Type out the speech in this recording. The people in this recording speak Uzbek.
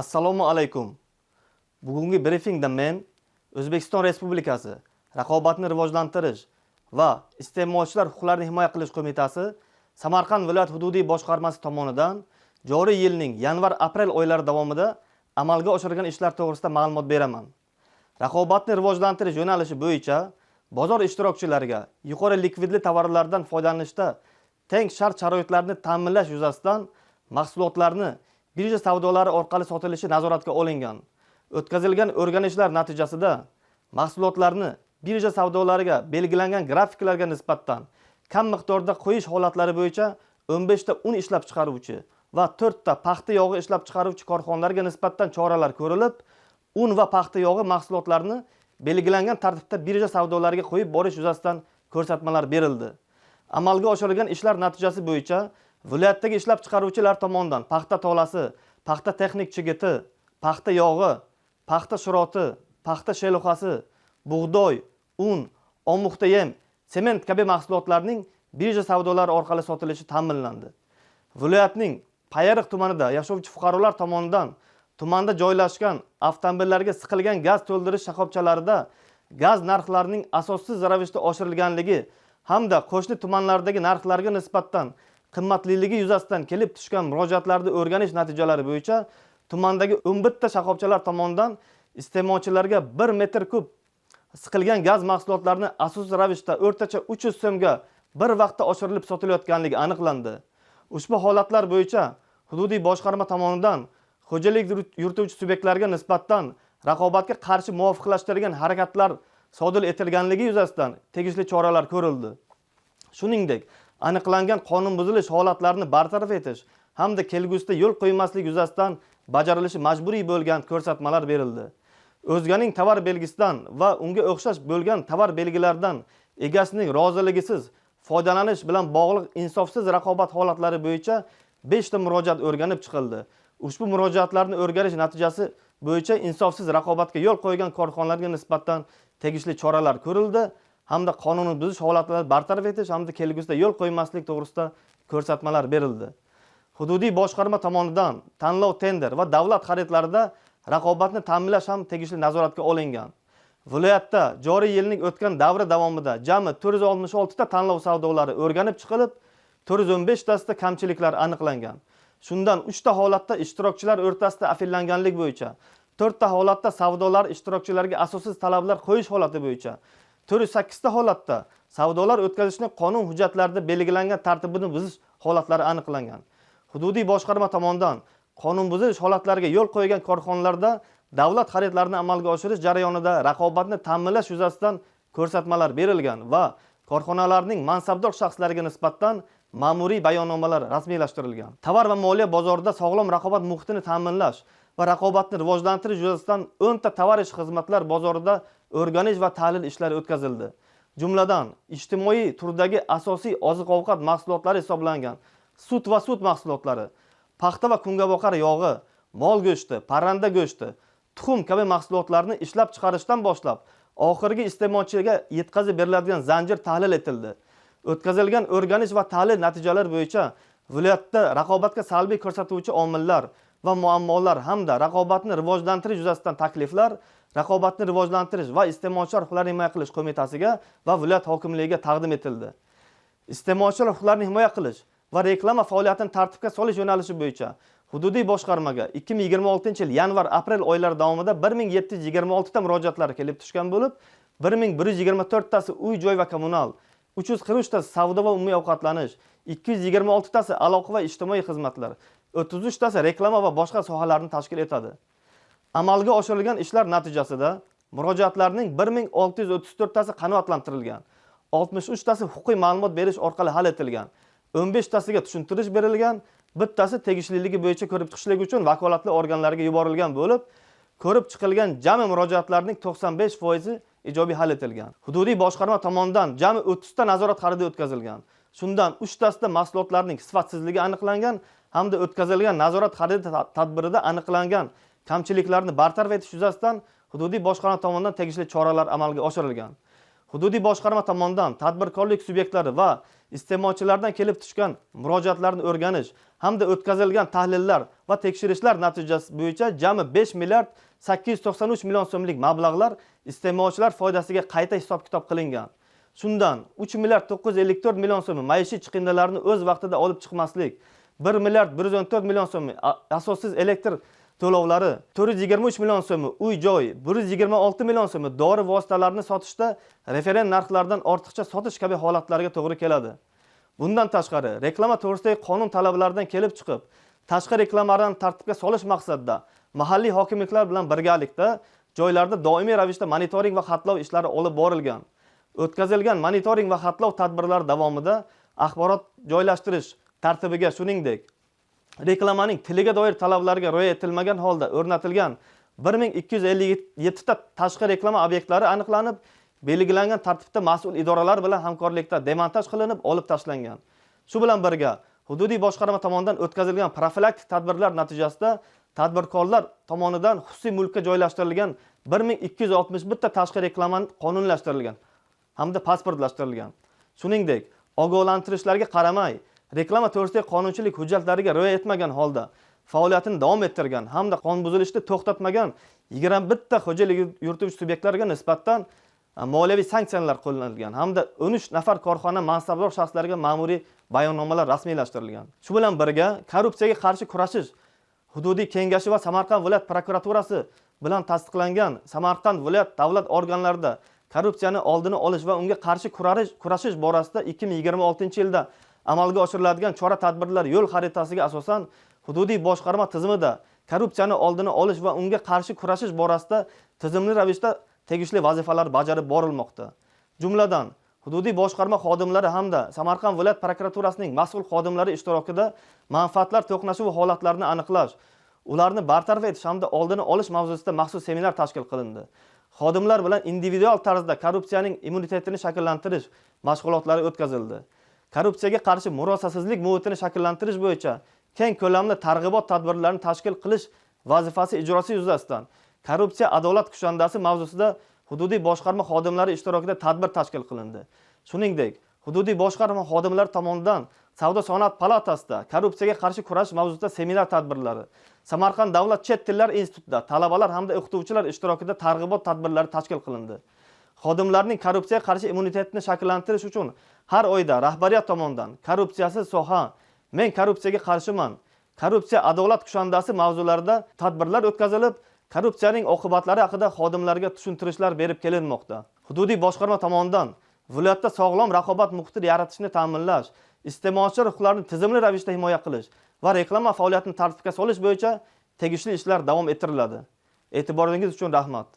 Assalomu alaykum. Bugungi brifingda men O'zbekiston Respublikasi Raqobatni rivojlantirish va iste'molchilar huquqlarini himoya qilish qo'mitasi Samarqand viloyat hududiy boshqarmasi tomonidan joriy yilning yanvar-aprel oylari davomida amalga oshirilgan ishlar to'g'risida ma'lumot beraman. Raqobatni rivojlantirish yo'nalishi bo'yicha bozor ishtirokchilariga yuqori likvidli tovarlardan foydalanishda teng shart-sharoitlarni ta'minlash yuzasidan mahsulotlarni birja savdolari orqali sotilishi nazoratga olingan. O'tkazilgan o'rganishlar natijasida mahsulotlarni birja savdolariga belgilangan grafiklarga nisbatan kam miqdorda qo'yish holatlari bo'yicha 15 ta un ishlab chiqaruvchi va 4 ta paxta yog'i ishlab chiqaruvchi korxonalarga nisbatan choralar ko'rilib, un va paxta yog'i mahsulotlarini belgilangan tartibda birja savdolariga qo'yib borish yuzasidan ko'rsatmalar berildi. Amalga oshirilgan ishlar natijasi bo'yicha viloyatdagi ishlab chiqaruvchilar tomonidan paxta tolasi, paxta texnik chigiti, paxta yog'i, paxta shiroti, paxta sheluxasi, bug'doy, un, omuxta yem, sement kabi mahsulotlarning birja savdolari orqali sotilishi ta'minlandi. Viloyatning Payariq tumanida yashovchi fuqarolar tomonidan tumanda joylashgan avtomobillarga siqilgan gaz to'ldirish shoxobchalarida gaz narxlarining asossiz ravishda oshirilganligi hamda qo'shni tumanlardagi narxlarga nisbatan qimmatliligi yuzasidan kelib tushgan murojaatlarni o'rganish natijalari bo'yicha tumandagi 11 ta shoxobchalar tomonidan iste'molchilarga 1 metr kub siqilgan gaz mahsulotlarini asossiz ravishda o'rtacha 300 so'mga bir vaqtda oshirilib sotilayotganligi aniqlandi. Ushbu holatlar bo'yicha hududiy boshqarma tomonidan xo'jalik yurituvchi subyektlarga nisbatan raqobatga qarshi muvofiqlashtirilgan harakatlar sodir etilganligi yuzasidan tegishli choralar ko'rildi. Shuningdek, aniqlangan qonun buzilish holatlarini bartaraf etish hamda kelgusida yo'l qo'ymaslik yuzasidan bajarilishi majburiy bo'lgan ko'rsatmalar berildi. O'zganing tovar belgisidan va unga o'xshash bo'lgan tovar belgilaridan egasining roziligisiz foydalanish bilan bog'liq insofsiz raqobat holatlari bo'yicha 5 ta murojaat o'rganib chiqildi. Ushbu murojaatlarni o'rganish natijasi bo'yicha insofsiz raqobatga yo'l qo'ygan korxonalarga nisbatan tegishli choralar ko'rildi hamda qonunni buzish holatlarini bartaraf etish hamda kelgusida yo'l qo'ymaslik to'g'risida ko'rsatmalar berildi. Hududiy boshqarma tomonidan tanlov, tender va davlat xaridlarida raqobatni ta'minlash ham tegishli nazoratga olingan. Viloyatda joriy yilning o'tgan davri davomida jami 466 ta tanlov savdolari o'rganib chiqilib, 415 tasida kamchiliklar aniqlangan. Shundan 3 ta holatda ishtirokchilar o'rtasida afillanganlik bo'yicha, 4 ta holatda savdolar ishtirokchilariga asossiz talablar qo'yish holati bo'yicha, 408 ta holatda savdolar o'tkazishni qonun hujjatlarida belgilangan tartibini buzish holatlari aniqlangan. Hududiy boshqarma tomonidan qonun buzish holatlariga yo'l qo'ygan korxonalarda davlat xaridlarini amalga oshirish jarayonida raqobatni ta'minlash yuzasidan ko'rsatmalar berilgan va korxonalarning mansabdor shaxslariga nisbatan ma'muriy bayonnomalar rasmiylashtirilgan. Tovar va moliya bozorida sog'lom raqobat muhitini ta'minlash va raqobatni rivojlantirish yuzasidan 10 ta tovar ish xizmatlar bozorida o'rganish va tahlil ishlari o'tkazildi. Jumladan, ijtimoiy turdagi asosiy oziq-ovqat mahsulotlari hisoblangan sut va sut mahsulotlari, paxta va kungaboqar yog'i, mol go'shti, parranda go'shti, tuxum kabi mahsulotlarni ishlab chiqarishdan boshlab oxirgi iste'molchiga yetkazib beriladigan zanjir tahlil etildi. O'tkazilgan o'rganish va tahlil natijalari bo'yicha viloyatda raqobatga salbiy ko'rsatuvchi omillar va muammolar hamda raqobatni rivojlantirish yuzasidan takliflar Raqobatni rivojlantirish va iste'molchilar huquqlarini himoya qilish qo'mitasiga va viloyat hokimligiga taqdim etildi. Iste'molchilar huquqlarini himoya qilish va reklama faoliyatini tartibga solish yo'nalishi bo'yicha hududiy boshqarmaga 2026-yil yanvar-aprel oylari davomida 1726 ta murojaatlar kelib tushgan bo'lib, 1124 tasi uy joy va kommunal, 343 tasi savdo va umumiy ovqatlanish, 226 tasi aloqa va ijtimoiy xizmatlar, 33 tasi reklama va boshqa sohalarni tashkil etadi. Amalga oshirilgan ishlar natijasida murojaatlarning 1634 tasi qanoatlantirilgan, 63 tasi huquqiy ma'lumot berish orqali hal etilgan, 15 tasiga tushuntirish berilgan, bittasi tegishliligi bo'yicha ko'rib chiqishlik uchun vakolatli organlarga yuborilgan bo'lib, ko'rib chiqilgan jami murojaatlarning 95% ijobiy hal etilgan. Hududiy boshqarma tomonidan jami 30 ta nazorat xaridi o'tkazilgan. Shundan 3 tasida mahsulotlarning sifatsizligi aniqlangan hamda o'tkazilgan nazorat xaridi tadbirida aniqlangan kamchiliklarni bartaraf etish yuzasidan hududiy boshqarma tomonidan tegishli choralar amalga oshirilgan. Hududiy boshqarma tomonidan tadbirkorlik subyektlari va Iste'molchilardan kelib tushgan murojaatlarni o'rganish hamda o'tkazilgan tahlillar va tekshirishlar natijasi bo'yicha jami 5 milliard 893 million so'mlik mablag'lar iste'molchilar foydasiga qayta hisob-kitob qilingan. Shundan 3 milliard 954 million so'mi maishiy chiqindilarni o'z vaqtida olib chiqmaslik, 1 milliard 114 million so'mi asossiz elektr to'lovlari, 423 million so'mi uy-joy, 126 million so'mi dori vositalarini sotishda referent narxlardan ortiqcha sotish kabi holatlarga to'g'ri keladi. Bundan tashqari, reklama to'g'risidagi qonun talablaridan kelib chiqib, tashqi reklamalarni tartibga solish maqsadida mahalliy hokimliklar bilan birgalikda joylarda doimiy ravishda monitoring va xatlov ishlari olib borilgan. O'tkazilgan monitoring va xatlov tadbirlari davomida axborot joylashtirish tartibiga, shuningdek, reklamaning tiliga doir talablarga rioya etilmagan holda o'rnatilgan 1257 ta tashqi reklama obyektlari aniqlanib, belgilangan tartibda mas'ul idoralar bilan hamkorlikda demontaj qilinib, olib tashlangan. Shu bilan birga, hududiy boshqarma tomonidan o'tkazilgan profilaktik tadbirlar natijasida tadbirkorlar tomonidan xususiy mulkka joylashtirilgan 1261 ta tashqi reklama qonunlashtirilgan hamda pasportlashtirilgan. Shuningdek, ogohlantirishlarga qaramay, reklama to'g'risidagi qonunchilik hujjatlariga rioya etmagan holda faoliyatini davom ettirgan hamda qonun buzilishni to'xtatmagan 21 ta xo'jalik yurituvchi subyektlariga nisbatan moliyaviy sanksiyalar qo'llanilgan hamda 13 nafar korxona mansabdor shaxslariga ma'muriy bayonnomalar rasmiylashtirilgan. Shu bilan birga, korrupsiyaga qarshi kurashish hududiy kengashi va Samarqand viloyat prokuraturasi bilan tasdiqlangan Samarqand viloyat davlat organlarida korrupsiyani oldini olish va unga qarshi kurashish borasida 2026-yilda amalga oshiriladigan chora-tadbirlar yo'l xaritasiga asosan hududiy boshqarma tizimida korrupsiyani oldini olish va unga qarshi kurashish borasida tizimli ravishda tegishli vazifalar bajarib borilmoqda. Jumladan, hududiy boshqarma xodimlari hamda Samarqand viloyat prokuraturasining mas'ul xodimlari ishtirokida manfaatlar to'qnashuvi holatlarini aniqlash, ularni bartaraf etish hamda oldini olish mavzusida maxsus seminar tashkil qilindi. Xodimlar bilan individual tarzda korrupsiyaning immunitetini shakllantirish mashg'ulotlari o'tkazildi. Korrupsiyaga qarshi murosasizlik muhitini shakllantirish bo'yicha keng ko'lamli targ'ibot tadbirlarini tashkil qilish vazifasi ijrosi yuzasidan korrupsiya adolat kushandasi mavzusida hududiy boshqarma xodimlari ishtirokida tadbir tashkil qilindi. Shuningdek, hududiy boshqarma xodimlari tomonidan Savdo-sanoat palatasida korrupsiyaga qarshi kurash mavzusida seminar tadbirlari, Samarqand davlat chet tillar institutida talabalar hamda o'qituvchilar ishtirokida targ'ibot tadbirlari tashkil qilindi. Xodimlarning korrupsiyaga qarshi immunitetini shakllantirish uchun har oyda rahbariyat tomonidan korrupsiyasiz soha, men korrupsiyaga qarshiman, korrupsiya adolat kushandasi mavzularida tadbirlar o'tkazilib, korrupsiyaning oqibatlari haqida xodimlarga tushuntirishlar berib kelinmoqda. Hududiy boshqarma tomonidan viloyatda sog'lom raqobat muhitini yaratishni ta'minlash, iste'molchilar huquqlarini tizimli ravishda himoya qilish va reklama faoliyatini tartibga solish bo'yicha tegishli ishlar davom ettiriladi. E'tiboringiz uchun rahmat.